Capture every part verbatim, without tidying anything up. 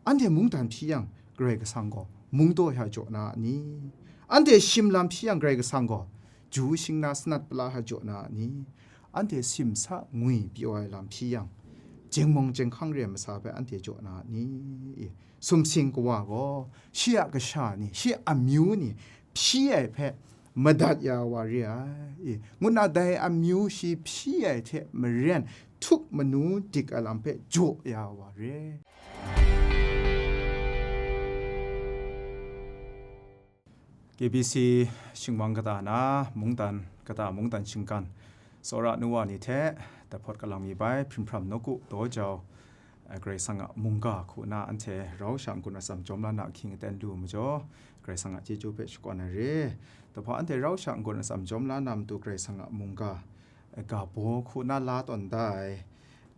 Anhte mungdan hpyi yang, Karai Kasang gaw mungdaw hta jaw na a ni? Anhte shim lam hpyi yang, Karai Kasang gaw ju shing na sanat pala hta jaw na a ni? Anhte simsa ngwi pyaw ai lam hpyi yang, jengmawng jenghkang re ai masa hpe anhte jaw na a ni? Sumsing kawa gaw shi a kasha ni, shi a amyu ni hpyi ai hpe madat ya wa re ai, ngu nna dai amyu shi hpyi ai hte maren htup manu dik ai lam hpe jaw ya wa re. K B C shingwang kata na mungdan kata mungdan shinggan tsawra nu wa ni hte dahpawt kalang mi bai hpinghpram nawku daw jau, eh, Karai Kasang a mungga hku na anhte rau sha n-gun atsam jawm la na ahkying aten lu majaw, Karai Kasang a chyeju hpe shakawn ai re. Dahpawt anhte rau sha n-gun atsam jawm la na matu Karai Kasang a mungga, eh, ga baw hku na la tawn da ai,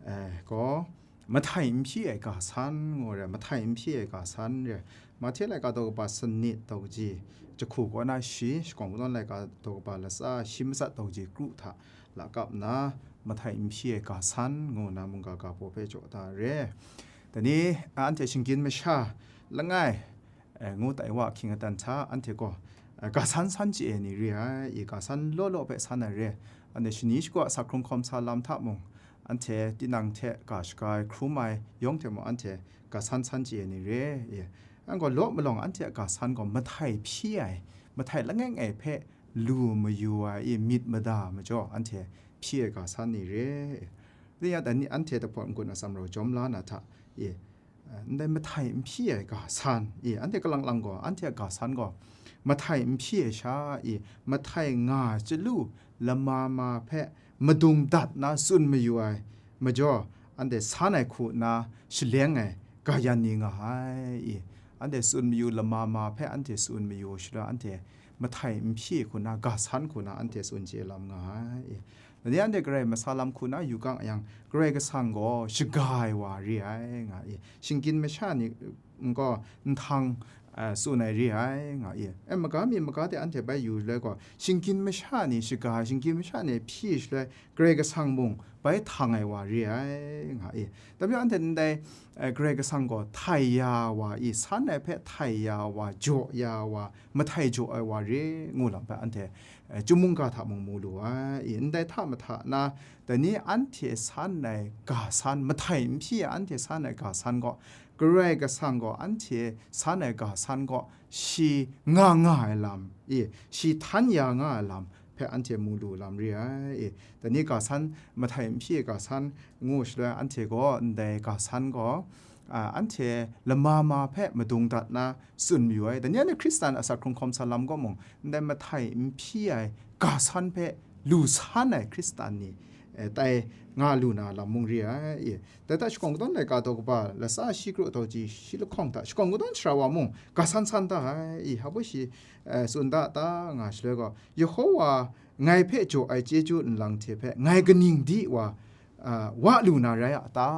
eh, gaw, mahtai n hpyi ai ga san ngu re, mahtai n hpyi ai ga san re. Mahte laika daw kaba sanit daw kaji jahku kaw na shi, shakawn kanawn laika daw kaba latsa shi matsat daw kaji kru hta lakap nna, mahtai n hpyi ai ga san ngu na mungga ga baw hpe jaw da re. Dai ni, anhte shinggyim masha langai, eh, ngu tai wa ahkying aten hta anhte gaw, eh, ga san san chye ai ni re ai, i ga san law law hpe san ai re. Anhte shani shagu a asak hkrung hkawm sa lam hta mung, anhte tinang hte ga shaga ai hkrum ai yawng hte mung anhte ga san san chye ai ni re. I, ang gaw law malawng anhte a ga san gaw mahtai hpyi ai, mahtai langai ngai hpe lu mayu ai, i myit mada majaw anhte hpyi ai ga san ni re. Dai ya, dai ni anhte dahpawt n-gun atsam rau jawm la na hta, i, ndai mahtai n hpyi ai ga san, i, anhte kalang lang gaw, anhte a ga san gaw, mahtai n hpyi ai sha, i, mahtai nga chyalu lama ma hpe madung dat na tsun mayu ai majaw, anhte san ai hku nna shaleng ai ga yan ni nga ai, i, anhte tsun mayu lama ma hpe anhte tsun mayu shaloi, anhte mahtai n hpyi hku na, ga san hku na anhte tsun chye lam nga ai. Dai ni anhte Karai masa lam hku na yu kang yang, Karai Kasang gaw shaga ai wa re ai, nga i. Shinggyim masha ni gaw nhtang, eh, tsun ai re ai, nga i. E, maga mi maga de anhte bai yu shaloi gaw, shinggyim masha ni shaga ai, shinggyim masha ni hpyi shaloi, Karai Kasang mung bai htang ai wa re ai, nga i. Dai majaw anhte ndai, eh, Karai Kasang gaw htai ya wa i, san ai hpe htai ya wa, jaw ya wa, mahtai jaw ai wa re ngu lam hpe anhte, eh, chyum mungga hta mung mu lu ai. I, ndai hta mahta na, dai ni anhte san ai ga san, mahtai n hpyi ai anhte san ai ga san gaw, Karai Kasang gaw anhte san ai ga san gaw, shi nga nga ai lam, i, shi htan ya nga ai lam hpe anhte mu lu lam re ai. I, dai ni ga san, mahtai n hpyi ai ga san ngu shaloi, anhte gaw ndai ga san gaw, a, anhte lama ma hpe madung dat na tsun mayu ai. Dai ni anhte Hkristan asak hkrung hkawm sa lam gaw mung, ndai mahtai n hpyi ai ga san hpe lu san ai Hkristan ni, eh, tai nga lu na lam mung re ai. I, dai hta shakawn kanawn laika daw kaba latsa shi kru daw ji shi lahkawng hta shakawn kanawn sara wa mung ga san san da ai. I, hpa baw shi, eh, tsun da ta nga shaloi gaw, Yehowa ngai hpe jaw ai chyeju nlang hte hpe ngai kaning di wa, ah, wa lu na rai a ta,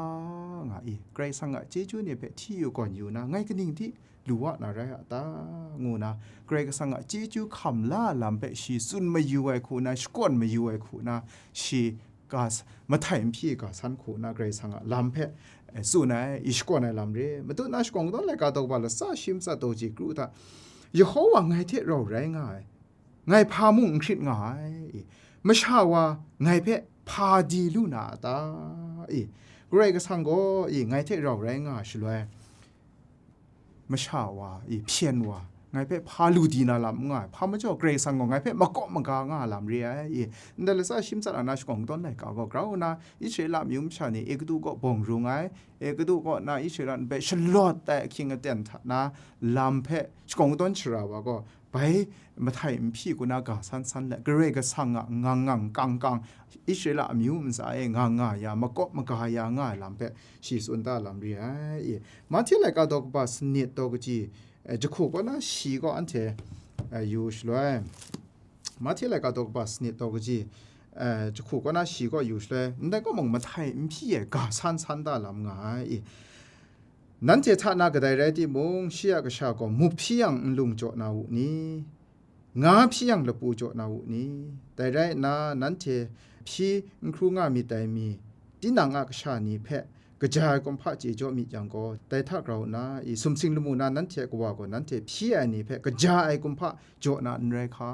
nga i. Karai Kasang a chyeju ni hpe hti yu gawn yu na, ngai kaning di lu wa na rai a ta, ngu na, Karai Kasang a chyeju hkam la lam hpe shi tsun mayu ai hku na, shakawn mayu ai hku na, shi ga s-, mahtai n hpyi ga san hku na, Karai Kasang a lam hpe, eh, tsun ai, i shakawn ai lam re. Matut na shakawn kanawn laika daw kaba latsa shi matsat daw ji kru hta, Yehowa ngai hte rau rai nga ai, ngai hpa mung n hkrit nga ai, i, masha wa ngai hpe hpa di lu na a ta? I, Karai Kasang gaw, i, ngai hte rau rai nga shaloi, masha wa, i, hpyen wa, ngai hpe hpa lu di na lam n nga ai, hpa majaw Karai Kasang gaw ngai hpe makawp maga nga ai lam re ai, i, ndai latsa shi matsat a na shakawn kanawn laika gaw grau nna Israela amyu masha ni Egutu kaw bawng rung ai, Egutu kaw na Israela ni hpe shalawt ai ahkying aten hta na lam hpe shakawn kanawn sara wa gaw, bai mahtai n hpyi hku na ga san san let, Karai Kasang a ngang ngang kang kang, Israela amyu ntsa e nga nga ya, makawp maga ya nga ai lam hpe shi tsun da lam re ai. I, Mahte laika daw kaba sanit daw kaji, eh, jahku kaw na shi gaw anhte, eh, yu shaloi, Mahte laika daw kaba sanit daw kaji, eh, jahku kaw na shi gaw yu shaloi, ndai kaw mung mahtai n hpyi ai ga san san da lam nga ai. I, Nanhte hta na kadai rai timung, shi a kasha gaw mup hpyi yang nlung jaw na u ni? Nga hpyi yang lapu jaw na u ni? Dai rai nna, nanhte hpyi n hkru nga myit dai mi, tinang a kasha ni hpe kaja ai kumhpa chye jaw myit yang gaw, dai hta grau nna, i, sumsing lamu na nanhte a Kawa gaw nanhte hpyi ai ni hpe kaja ai kumhpa jaw na n rai hka,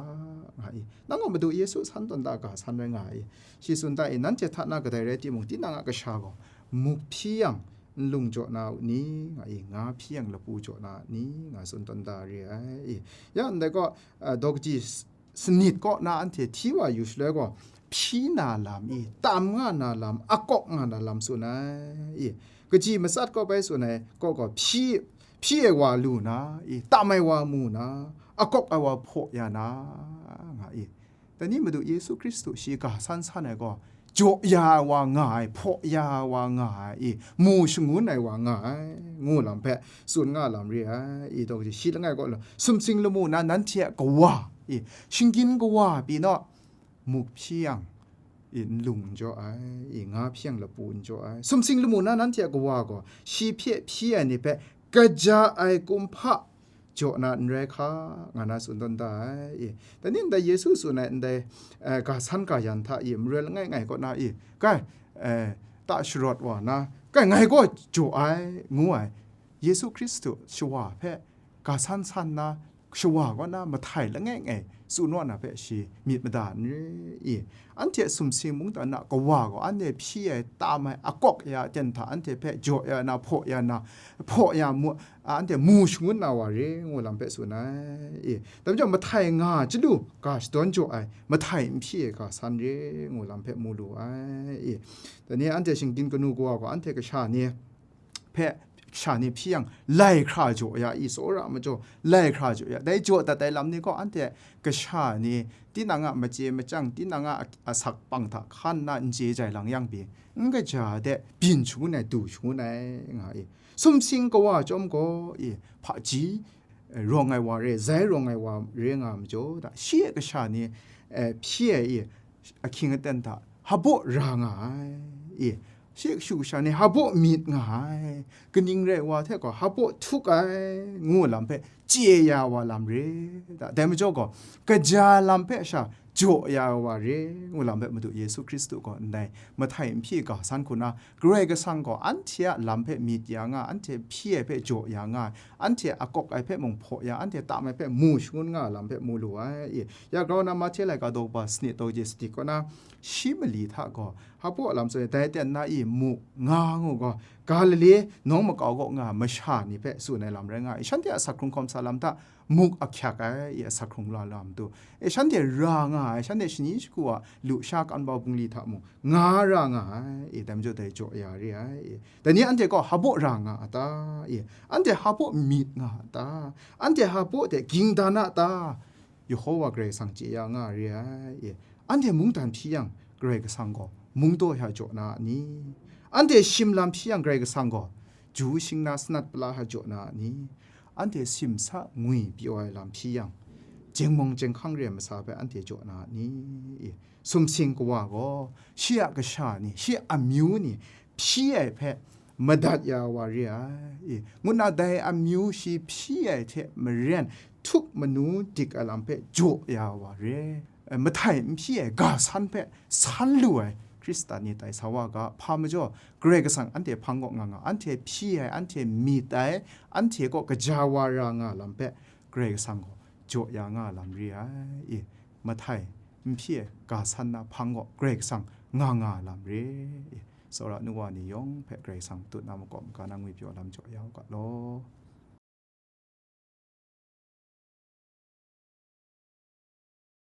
nga i. Nang gaw Madu Yesu san tawn da ga san rai nga i. Shi tsun da i, nanhte hta na kadai rai timung, tinang a kasha gaw muk hpyi yang, nlung jaw na u ni, nga i, nga hpyi yang lapu jaw na u ni, nga tsun tawn da re ai. I, ya ndai gaw, a, daw kaji s-, sanit kaw na anhte hti wa yu shaloi gaw, hpyi na lam i, tam nga na lam, akawk nga na lam tsun ai. I, kaji matsat kaw bai tsun ai kaw gaw, hpyi, hpyi ai wa lu na, i, tam ai wa mu na, akawk ai wa hpaw ya na, nga i. Dai ni Madu Yesu Hkristu shi ga san san ai gaw, jaw ya ai wa nga ai, hpaw ya ai wa nga ai, i, mu shangun ai wa nga ai, ngu lam hpe tsun nga lam re ai, i, daw kaji shi langai kaw, sumsing lamu na nanhte a Kawa, i, shinggyim Kawa pyi naw, muk hpyi yang, i, nlung n jaw ai, i, nga hpyi yang lapu n jaw ai, sumsing lamu na nanhte a Kawa gaw, shi hpe hpyi ai ni hpe kaja ai kumhpa jaw na n rai hka, nga na tsun tawn da ai. I, dai ni ndai Yesu tsun ai ndai, eh, ga san ga yan hta i, marai langai ngai kaw na i, kai, eh, ta sharawt wa na, kai, ngai gaw jaw ai, ngu ai, Yesu Hkristu shawa hpe ga san san na, shawa kaw na mahtai langai ngai tsun wa na hpe shi myit mada n re i. Anhte sumsing mungdan a Kawa gaw anhte hpyi ai, tam ai, akawk ya aten hta anhte hpe jaw ya na, hpaw ya na, hpaw ya mu, a, anhte mu shangun na wa re, ngu lam hpe tsun ai. I, dai majaw, mahtai nga chyalu ga shadawn jaw ai, mahtai n hpyi ai ga san re, ngu lam hpe mu lu ai. I, dai ni anhte shinggyim kanu Kawa gaw anhte kasha ni hpe, kasha ni hpyi yang, lai hkra jaw ya i, tsawra majaw, lai hkra jaw ya, dai jaw dat ai lam ni gaw, anhte kasha ni tinang a machye machyang, tinang a asak pang hta hkan nna n chye jai lang yang pyi, n kaja de byin shangun ai, du shangun ai, nga i. Sumsing Kawa chyawm gaw, i, hpaji, eh, rawng ai wa re, zai rawng ai wa re nga majaw, da, shi a kasha ni, eh, hpyi ai, i, ahkying aten hta hpabaw ra nga ai, i, shi a kashu kasha ni hpabaw myit nga ai, kaning rai wa hte gaw hpabaw htuk ai, ngu lam hpe chye ya wa lam re, da, dai majaw gaw, kaja lam hpe sha jaw ya wa re, ngu lam hpe Madu Yesu Hkristu gaw ndai mahtai n hpyi ga san hku na, Karai Kasang gaw anhte a lam hpe myit ya nga, anhte hpyi ai hpe jaw ya nga, anhte akawk ai hpe mung hpaw ya, anhte tam ai hpe mu shangun nga lam hpe mu lu ai. I, ya grau na Mahte laika daw kaba sanit daw kaji sanit kaw na, shi mali hta gaw, hpabaw lam tsun ai, dai aten na i mu nga ngu gaw, Galile nawng makau kaw nga masha ni hpe tsun ai lam rai nga i, shanhte a asak hkrung hkawm sa lam hta, muk ahkyak ai, i, asak hkrung la lam tu. E, shanhte ra nga ai, shanhte shani shagu a lusha kan bau bungli hta mung, nga ra nga ai, i, dai majaw dai jaw ya re ai, i. Dai ni anhte gaw hpabaw ra nga a ta? I, anhte hpabaw myit nga a ta? Anhte hpabaw de ging dan a ta? Yehowa Karai Kasang chye ya nga re ai, i. Anhte mungdan hpyi yang, Karai Kasang gaw mungdaw hta jaw na a ni? Anhte shim lam hpyi yang, Karai Kasang gaw ju shing na sanat pala hta jaw na a ni? Anhte simsa ngwi pyaw ai lam hpyi yang, jengmawng jenghkang re ai masa hpe anhte jaw na a ni? I, sumsing Kawa gaw shi a kasha ni, shi a amyu ni hpyi ai hpe madat ya wa re ai, i, ngu nna dai amyu shi hpyi ai hte maren htuk manu dik ai lam hpe jaw ya wa re. Eh, mahtai n hpyi ai ga san hpe san lu ai Hkristan ni tai sa wa ga, hpa majaw Karai Kasang anhte hpang kaw nga nga, anhte hpyi ai, anhte myit ai, anhte kaw kaja wa ra nga lam hpe Karai Kasang gaw jaw ya nga lam re ai, i, mahtai n hpyi ai ga san na hpang kaw Karai Kasang nga nga lam re, i, tsawra nu wa ni yawng hpe Karai Kasang matut na makawp maga na ngwi pyaw lam jaw ya u ga law.